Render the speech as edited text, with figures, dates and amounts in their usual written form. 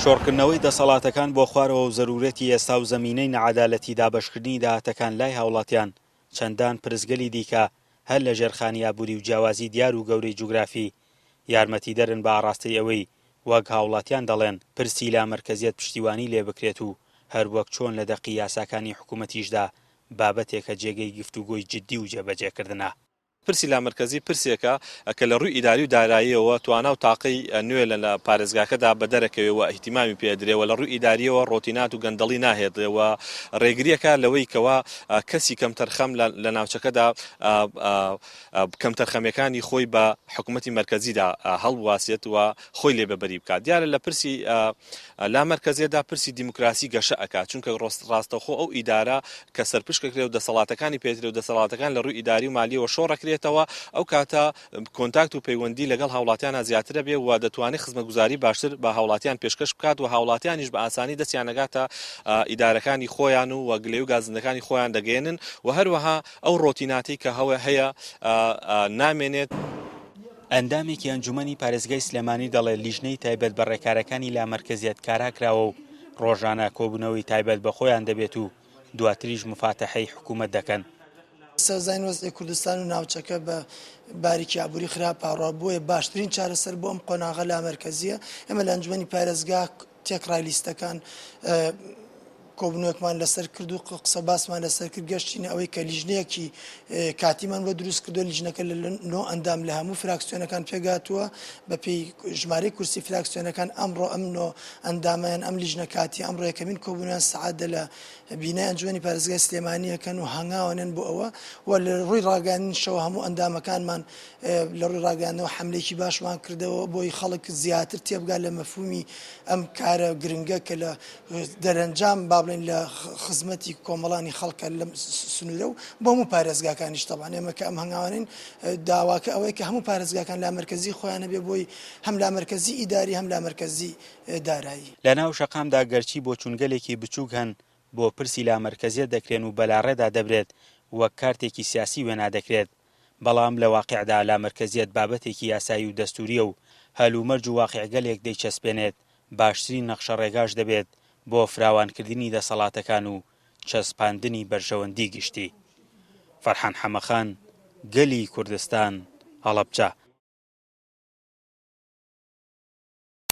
شۆڕکردنەوەی دەسەڵاتەکان بۆ خوارەوە و زەرورەتی ئێستا و زەمینەی نەعەدالەتی دابەشکردنی داهاتەکان لای هاوڵاتیان، چەندان پرسگەلی دیکە هەر لە ژێرخانی ئابوری و جیاوازی دیار و گەورەی جوگرافی یارمەتیدەرن بە ئاڕاستەی ئەوەی وەک هاوڵاتیان دەڵێن پرسی لامەرکەزیەت پشتیوانی لێبکرێت و هەروەک چۆن لە دەقی یاساکانی حکومەتیشدا بابەتێکە جێگەی گفتوگۆی جدی و جێبەجێکردنە. پرسی لامەرکەزی پرسێکە کە لە ڕووی ئیداری و داراییەوە توانا و تاقەی نوێ لە پارێزگاکەدا بەدەرەکەوێ و ئیهتیمامی پێ ئەدرێ و لە ڕووی ئیدارییەوە ڕۆتینات و گەندەڵی ناهێڵێ و ڕێگرییەکە لەوەی کەوا کەسی کەمتەرخەم لە ناوچەکەدا کەمتەرخەمیەکانی خۆی بە حکومەتی مەرکەزیدا هەڵبواسێت و خۆی لێ بەبەری بکات. دیارە لە پرسی لامەرکەزیەتدا پرسی دیموکراسی گەشە ئەکات، چونکە ڕاستەوخۆ ئەو ئیدارە کە سەرپشک ئەکرێ و دەسەڵاتەکانی پێ ئەدرێ و دەسەڵاتەکان لە ڕووی ئیداری و مالیەوە شۆڕ ئەکرێتەوە، ئەو کاتە کۆنتاکت و پەیوەندی لەگەڵ هاوڵاتیانا زیاتر ئەبێ و دەتوانێ خزمەتگوزاری باشتر بە هاوڵاتیان پێشکەش بکات و هاوڵاتیانیش بە ئاسانی دەستیان ئەگاتە ئیدارەکانی خۆیان و گلەیی و گازندەکانی خۆیان دەگەیەنن و هەروەها ئەو ڕۆتیناتەی کە هەیە نامێنێت. ئەندامێکی ئەنجومەنی پارێزگای سلێمانی دەڵێت، لیژنەی تایبەت بە ڕێکارەکانی لامەرکەزیەت کارا کراوە و ڕۆژانە کۆبوونەوەی تایبەت بە خۆیان دەبێت و دواتریش موفاتەحەی حکومەت دەکەن. سەرزین وەزعی کوردستان و ناوچەکە بە بارێکی ئابووری خراپ ئاڕوا، بۆیە باشترین چارەسەر بۆ ئەم قۆناغە لامەرکەزییە. ئێمە لە ئەنجومەنی پارێزگا تێکڕای لیستەکان کۆبوونەوەکمان لەسەر کرد و قسە باسمان لەسەر کرد، گەشتینە ئەوەی کە لیژنەیەکی کاتیمان بۆ دروست کردو. لیژنەکە لە نۆ ئەندام لە هەموو فراکسیۆنەکان پێگاتووە بەپێی ژمارەی کورسی فراکسیۆنەکان. ئەمڕۆ ئەم نۆ ئەندامیان ئەم لیژنە کاتی ئەمڕۆ یەکەمین کۆبوونیان سەعات دە لە بینای ئەنجومەنی پارێزگای سلێمانیەکەن و هەنگاوەنێن بۆ ئەوە و لە ڕووی ڕاگەیاندنیشەوە هەموو ئەندامەکانمان لە ڕووی ڕاگەیاندنەوە حەملەیەکی باشمان کردەوە بۆی خەڵک زیاتر تێبگات لە مەفهومی ئەم کارە گرنگە کە لە دەرەنجام با بڵێین لە خزمەتی کۆمەڵانی خەڵکە لەم سنوورە و بۆ هەموو پارێزگاکانیش. تەبعەن ئێمە کە ئەم هەنگاوانەین داواکە ئەوەیە کە هەموو پارێزگاکان لامەرکەزی خۆیان هەبێ بۆی هەم لامەرکەزی ئیداری هەم لامەرکەزی دارایی. لە ناو شەقامدا گەرچی بۆچوونگەلێکی بچووک هەن بۆ پرسی لامەرکەزیەت دەکرێن و بەلاڕێدا دەبرێت وەک کارتێکی سیاسی وێنا دەکرێت، بەڵام لە واقیعدا لامەرکەزیەت بابەتێکی یاسایی و دەستوورییە و هەلومەرج و واقیعگەلێک دەیچەسپێنێت، باشترین نەخشەڕێگاش دەبێت بۆ فراوانکردنی دەسەڵاتەکان و چەسپاندنی بەرژەوەندی گشتی. فەرحان حەمەخان، گەلی کوردستان، هەڵەبجە.